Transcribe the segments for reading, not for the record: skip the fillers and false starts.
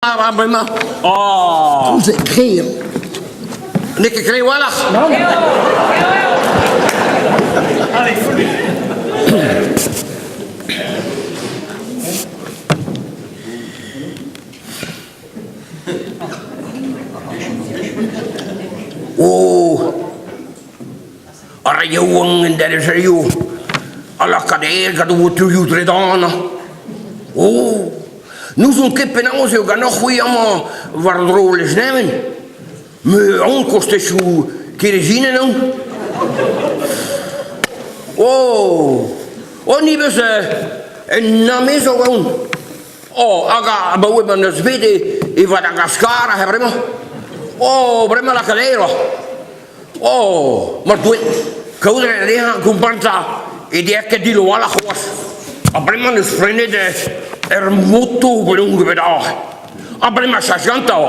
Bremañ. Oh Koulz eo kreñv. N'eo ket kreñv a-walc'h. Oh Ar re yaouank en devezhioù a laka aes gant o otoioù dre-dan. Oh! N'ouzon ket penaos eo ganeoc'h-c'hwi amañ war-dro Lesneven. Me aon kostezioù Kerezinenn on. Oh! Oh, ni 'veus un amezog aon. Oh, hag abaoe ma n'eus bet e Madagaskar aze bremañ. Oh, bremañ lakaat aer oc'h. Oh, mar doue, kaout a ra dezhañ kompantañ e dea ket dillo a-walc'h c'hoazh. Ha bremañ n'eus frenet er moto penaos bet aze. Ha bremañ chas gantañ.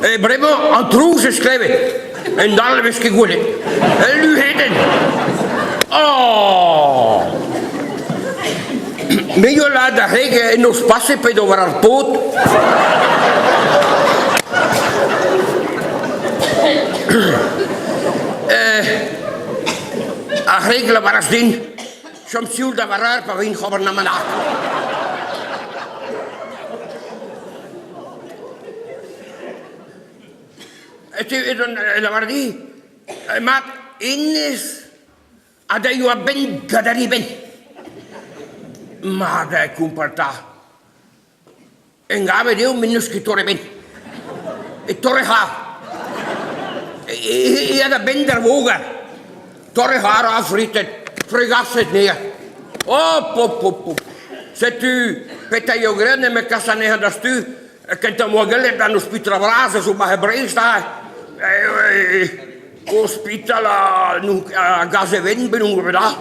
E bremañ an trouz eus klevet. En dall ne vez ket gwelet. Ul luhedenn. Oh! Me yo la da reg en noz pase p'edo war ar pod. Ar reg lavaras din chom sioul da varar pa vin c'hober na manak. Lavar di, mat hennezh a daio a-benn gant ar benn. Mat eo kompar 'ta. Engavet eo met n'eus ket torr ebet. E torr e c'har. E ya da benn d'ar voger. Torr e c'har ha fritet, fregaset anezhañ. Hop, hop, hop, hop. Setu petra eo graet nemet kas anezhañ da stu kentañ 'moa gellet d'an ospital vras a zo 'ba Brest aze. Ospital a Gazeven bennoù bet da.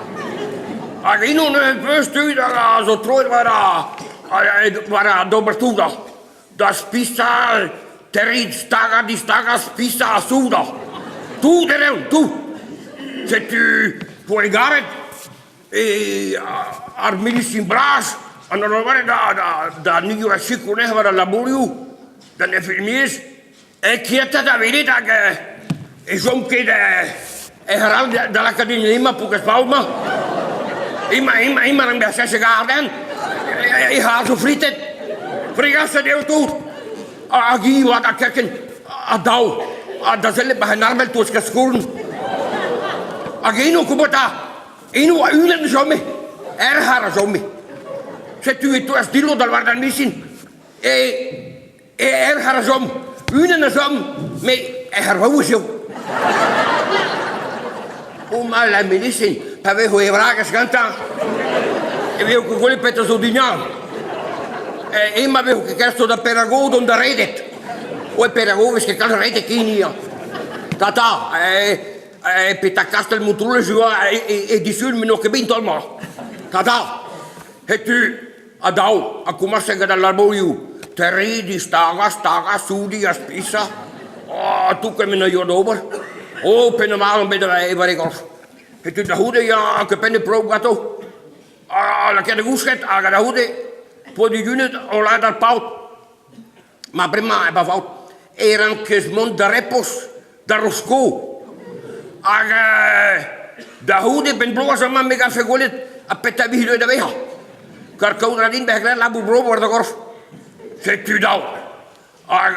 Hag eno neuze peus tud hag a zo troet war war a d'ober toudañ. Da spisañ, terriñ, stagañ, distagañ, spisañ ha soudañ. Tout e reont, tout. Setu poellgaret e ar milisin bras an lavaret da, da, da nioù a sikour anezhañ war al labourioù, d'an infirmiers, Inquieta da welet hag e chom ket e c'hall da lakaat din emañ poukez-pav-mañ. Emañ, emañ, emañ an berchez garden. E c'hall zo fritet. Frigaset eo tout. Hag hi oa da kerkent ha dav. Ha da sellet ba un armel touesk ar skourn. Hag eno koubota. Eno oa unan a chome. Er c'har a chome. Setu e touez dillo da lavaret d'ar misin. E Er a chom, unan a chom, met er vaouez eo. O ma la medisin, pa vezo e vragez gantañ, e vezo ket gwelet petra zo din-añ. Emañ vezo ket kalz da Perago dont da redet. Oe Perago vez ket kalz redet hini. Tata, petra Kastell Montroulez oa e disul met n'o ket bet taol-mañ. Tata, setu Ha dav, ha komañset gant al labourioù. Terriñ, distagañ, stagañ, soudiñ ha spisañ. Oh, tout kement a yoa d'ober. Oh, penn-mat on bet war e gorf. Setu da c'houde ya kempennet prov ganto. Ha lakaet da gousket, hag da c'houde, poa dijunet, o lakaat ar paotr. Ma bremañ, e vaot, e rankez mont da repoz da Rosko. Hag da c'houde, benn bloaz amañ, me garfe gwelet ha petra vije deuet da vezañ. Kar kaout a ra din bezañ graet labour bro war da gorf. Setu dav. Hag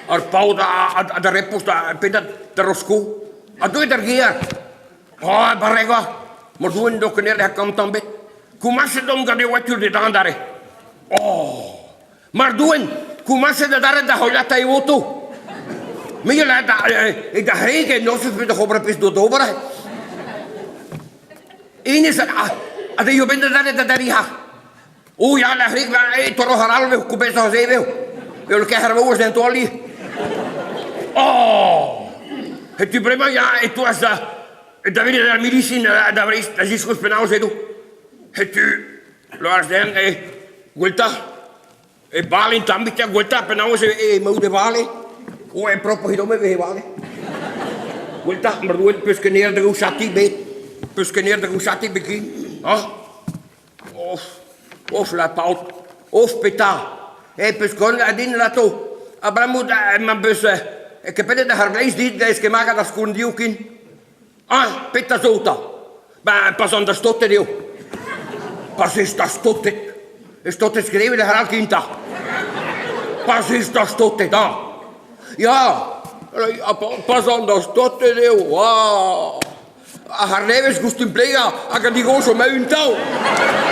ar paotr a da repoz da pennad da Rosko. Ha deuet d'ar gêr. Oh, barrek oa. Mar douen d'ho kener ha kantañ bet. Komañset omp gant e voiture dindan dare. Oh! Mar doen, komañset adarre da c'hoilata e oto. Me ya da, e da c'hreg en nozvezh bet oc'h ober pezh d'ober. Hennezh a, a deio benn adarre da dariha. O ya, la c'hreg, e toroc'h ar all, koubezoc'h se veo. Eo lakaet ar vaouez d'an toali. Oh! Setu bremañ ya, e toaz da, da welet ar milisin da Vrest, da ziskouez penaos edo. Setu Loaz den e gwelta e bale un tammig ya gwelta penaos emaout e vale. O e propoc'h edome e vale. Gwelta mar doet peus ket da gaout bet. Peus ket da gaout bet ken. Ah Of, of la paotr, of petra. E peus kont a din lato. Abalamour da ma peus kepennet ar c'hreiz dit da eskemmañ ar skourn ken. Ah, petra zo 'ta? Ben, pas an da stotet eo. Pas ez da stotet. E stotet skrivet a c'hall ken 'ta. Pas ez da stotet, ah. Ya, pas an da stotet eo, ah. Ar nevez gustum plegañ hag an digoñs o ma un taol.